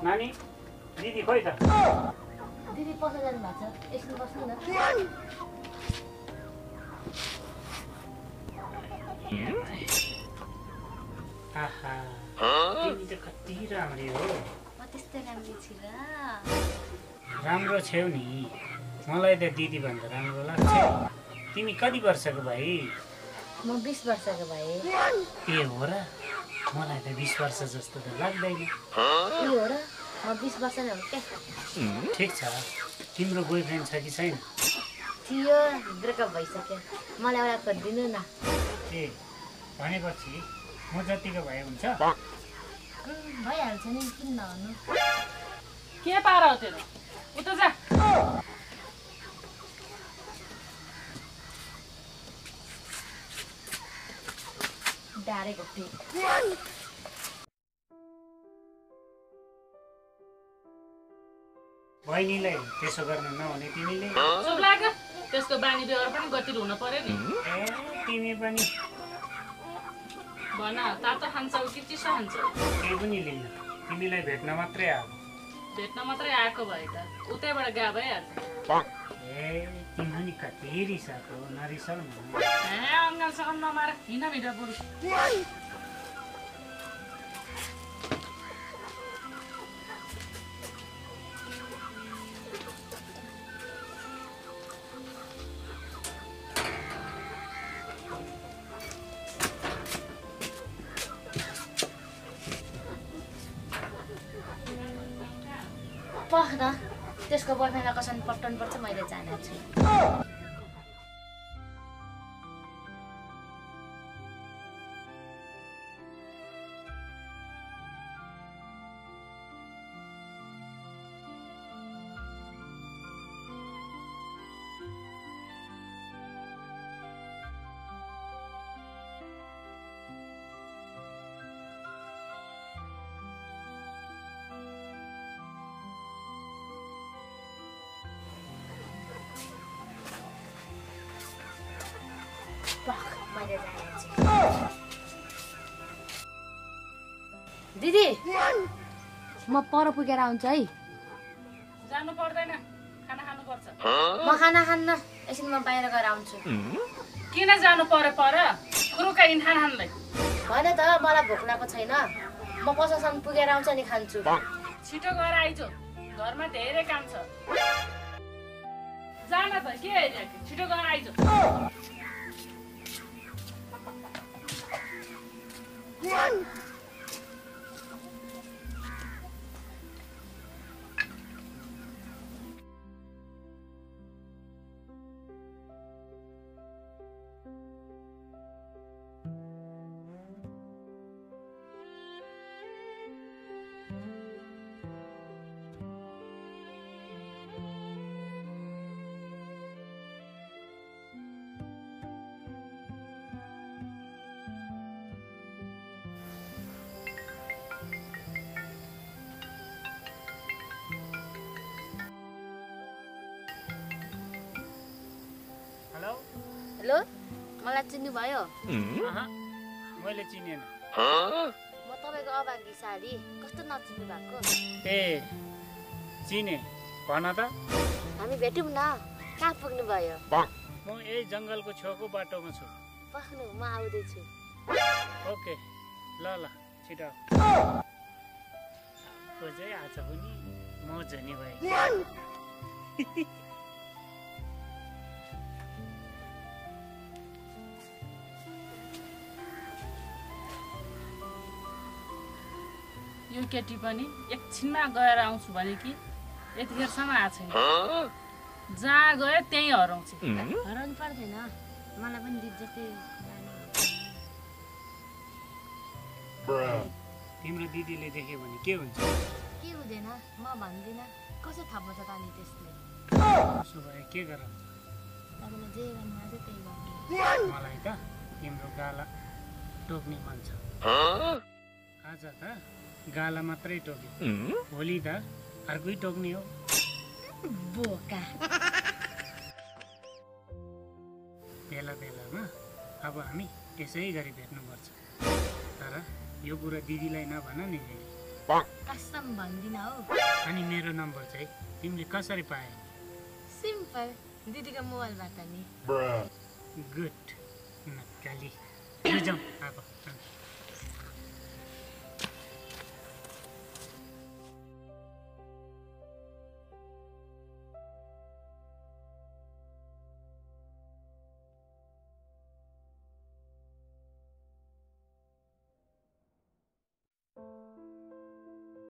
नानी दिदी खोइ त दिदी पसल जानु भएको छ एकछिन बस्नु न आहा तिमी त कति राम्री हो म त्यस्तै राम्रो छु र राम्रो छेउ नि मलाई त दिदी भन्दा राम्रो लाग्छ तिमी कति वर्षको भाइ म 20 वर्षको भए ए हो र मलाई त 20 वर्ष जस्तो त लाग्दैन ए हो र म 20 वर्ष नै हो के ठिक छ तिम्रो बोयफ्रेन्ड छ कि छैन थियो ब्रेकअप भइसक्यो मलाई एउटा खोजिदिनु न ए भनेपछि म जतिको भए हुन्छ भइहाल्छ नि किन नहुनु के पार हो तेरो उता जा डारेको थिएँ बहिनीलाई त्यसो गर्न नहुने तिमीले चुप लाग त्यसको बानी व्यवहार पनि गतिलो हुन पर्यो नि ए तिमी पनि भन तातो खान्छौ कि चिसो खान्छौ केही पनि लिन्न तिमीलाई भेट्न मात्रै आएको भेट्न मात्रै आएको भए त उतैबाट गा भइहाल्छ ए तिमी नि कति रिसाएको नरिसाउ न अङ्गालसँग नमार हिँड भित्र बरु पख न त्यसको बोयफ्रेन्डलाई कसरी पट्टाउनु पर्छ मैले जानेको छु दिदी म पर पुगेर आउँछु है जानु पर्दैन खाना खानु पर्छ म खाना खान्न एकछिन म बाहिर गएर आउँछु किन जानु पर्यो पर खुरुका इन्हानलाई भने त मलाई भोक लागेको छैन म पसलसम्म पुगेर आउँछु अनि खान्छु छिटो गएर आइज घरमा धेरै काम छ जान त के हेरिरहेको छिटो गएर आइज हेलो हेलो मलाई चिन्नु भयो मैले चिनेन म तपाईँको अभागी साडी कस्तो नचिन्नु भएको ए चिने भन त हामी भेटौँ न कहाँ पुग्नु भयो म यही जङ्गलको छेउको बाटोमा छु पख्नु म आउँदैछु ओके ल ल छिटो खोजै आज पनि म झनी भए यो केटी पनि एकछिनमा गएर आउँछु भने कि यतिखेरसम्म आएको छैन जहाँ गयो त्यहीँ हराउँछ हराउनु पर्दैन मलाई पनि दिदी जस्तै तिम्रो दिदीले देख्यो भने के हुन्छ के हुँदैन म भन्दिनँ कसो थाहा पाउँछ त अनि त्यसले उसो भए के गराउँछ तपाईँलाई जे गर्नु आज त्यही गर्नु मलाई त तिम्रो गाला टोक्ने मन छ आज त गाला मात्रै टोक्यो भोलि त अर्कै टोक्ने हो बोका बेला बेलामा अब हामी यसै गरी भेट्नुपर्छ तर यो कुरा दिदीलाई नभन नि कसम भन्दिन हौ। अनि मेरो नम्बर चाहिँ तिमीले कसरी पाए? सिम्पल, दिदीको मोबाइलबाट नि। गुड नक्काली। जाउँ अब